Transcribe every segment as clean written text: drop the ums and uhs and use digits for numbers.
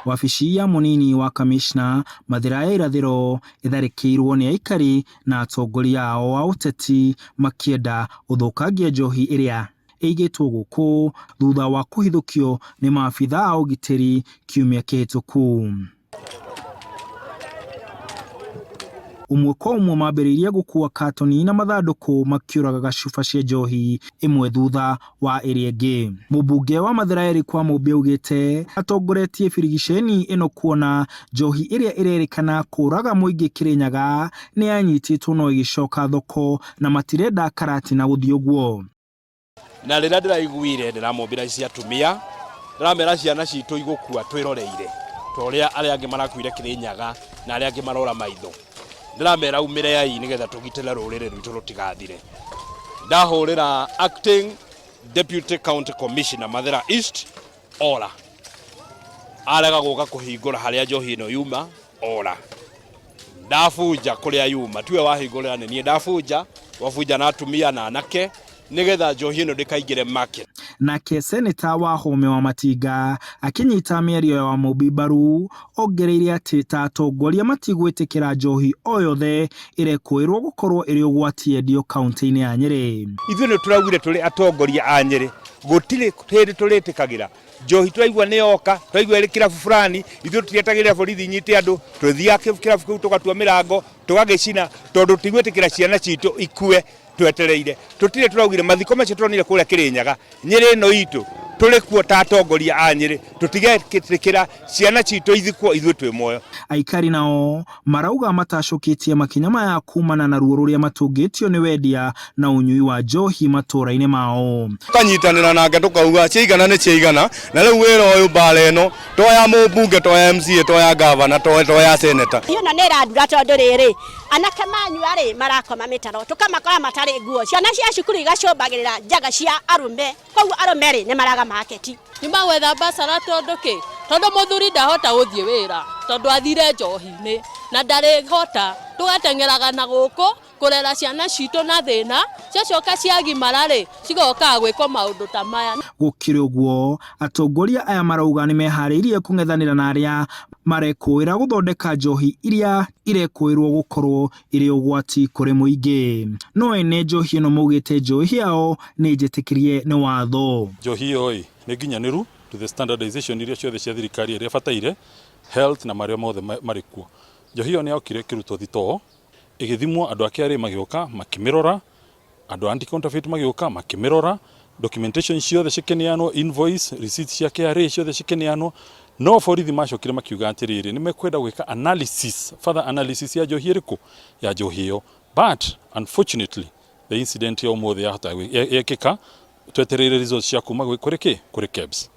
Wabici ya mũnini wa kamishna Mathĩra ya Irathĩro ĩtharĩkĩirwo nĩ aikari na atongoria ao a ũteti makĩenda gũthũkangia njohi ĩrĩa ĩigĩtwo gũkũ thutha wa kũhithũkio nĩ maabitha a ũgitĩri kiumia kĩhĩtũku. Ũmwe kwa ũmwe mambĩrĩirie gũkua katoni na mathandũkũ makĩũragaga cuba cia njohi ĩmwe thutha wa ĩrĩa ĩngĩ. Mũmbunge wa Mathĩra Eric Wamũmbi augĩte atongoretie birigiceni ĩno kuona njohi ĩrĩa ĩrerĩkana kũraga mũingĩ Kĩrĩnyaga nĩ yanyitĩtwo no ĩgĩcoka thoko na matirenda Karatina gũthiĩ ũguo. Na rĩrĩa ndĩraiguire ndĩramombĩra ici atumia, ndĩramera ciana citũ igũkua twĩroreire ta ũrĩa arĩa angĩ marakuire Kĩrĩnyaga na arĩa angĩ marora maitho. Ndĩramera umĩrei nĩgetha tũgitĩre rũrĩrĩ rwitũ rũtigathire. Ndahũrĩra acting deputy county commissioner Mathĩra East ora, arega gũka kũhingũra harĩa njohi ĩno yuma ora. Ndabunja kũrĩa yuma, tiwe wahingũrĩra nĩ niĩ ndabunja, wabunja na atumia na anake nĩgetha njohi ĩno ndĩkaingĩre market. Nake Seneta Wahome Wamatinga akĩnyita mĩario ya Wamũmbi mbaru ongereire atĩ ta atongoria matigwĩtĩkĩra njohi o yothe ĩrekũĩrwo gũkorwo ĩrĩ ũgwati yendio kaunti-inĩ ya Nyĩrĩ. Ithuĩ nĩ tũraugire tũrĩ atongoria a Nyĩrĩ gũtirĩ hĩndĩ tũrĩtĩkagĩra njohi twaigua nĩ yoka, twaigua ĩrĩ kĩrabu fulani, ithuĩ tũtietagĩrĩra borithi inyite andũ, tũthiaga kĩrabu kĩu tũgatua mĩrango, tũgagĩcina tondũ tũtigwĩtĩkĩra ciana citũ ikue twetereire. Tũtirĩ tũraugire mathiko macio tũronire kũrĩa Kĩrĩnyaga, Nyĩrĩ ĩno itũ tũrĩ kuo ta atongoria a Nyĩrĩ, tũtigetĩkĩra ciana citũ ithikwo ithuĩ twĩ muoyo. Aikari nao marauga matacũkĩtie makinya maya kumana na ruo rũrĩa matũngĩtio nĩ wendia na ũnyui wa njohi matũra-inĩ mao. Tukanyitanĩra nake tũkauga ciaigana nĩ ciaigana, na rĩu wĩra ũyũ mbara ĩno to ya mũmbunge, to ya MCA, to ya gavana, to ya senator. Ĩno nĩ ĩrandura tondũ rĩrĩ, anake manyua rĩ marakoma mĩtaro, tũkamakora matarĩ nguo, ciana cia cukuru igacũmbagĩrĩra njaga cia arũme, koguo arũme rĩ nĩ maraga market. Nyuma gwetha mbacara tondũ kĩ? Tondũ mũthuri ndahota gũthiĩ wĩra tondũ athire njohi-inĩ na ndarĩhota. Tũgateng'eraga na gũkũ kũrera ciana citũ na thĩna, ciacoka ciagimara rĩ, cigokaga gwĩkwo maũndũ ta maya. Gũkĩrĩ ũguo, atongoria aya marauga nĩmeharĩirie kũng'ethanĩra na arĩa marekũĩra gũthondeka njohi iria irekũĩrwo gũkorwo irĩ ũgwati kũrĩ mũingĩ. No ene njohi ĩno maugĩte njohi yao nĩ njĩtĩkĩrie nĩ watho. Njohi ĩyo ĩ nĩ nginyanĩru to the standardization iria ciothe cia thirikari ĩrĩa ĩbataire, health na marĩa mothe marĩ kuo. Njohi ĩyo nĩ yokire ĩkĩrutwo thitoo, ĩgĩthimwo andũ a KRA magĩũka makĩmĩrora, andũ a anti counterfeit magĩũka makĩmĩrora, documentation ciothe cikĩneanwo, invoice, receipts cia KRA ciothe cikĩneanwo, no borithi macokire makiuga atĩrĩrĩ, nĩ mekwenda gwĩka analysis, further analysis ya njohi ĩrĩkũ? Ya njohi ĩyo. But unfortunately the incident ya ũmũthĩ yahota yekĩka twetereire results cia kuma kũrĩ kĩ? Kũrĩ KEBS.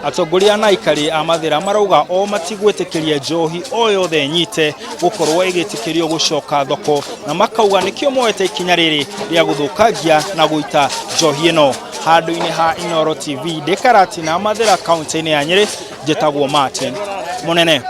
Atongoria na aikari a Mathĩra marauga o matigwĩtĩkĩria njohi o yothe nyite gũkorwo ĩgĩtĩkĩrio gũcoka thoko, na makauga nĩkĩo moete ikinya rĩrĩ rĩa gũthũkangia na gũita njohi ĩno. Handũ-inĩ ha Inooro TV ndĩ Karatina, Mathĩra, kaunti-inĩ ya Nyĩrĩ, njĩtagwo Martin Mũnene.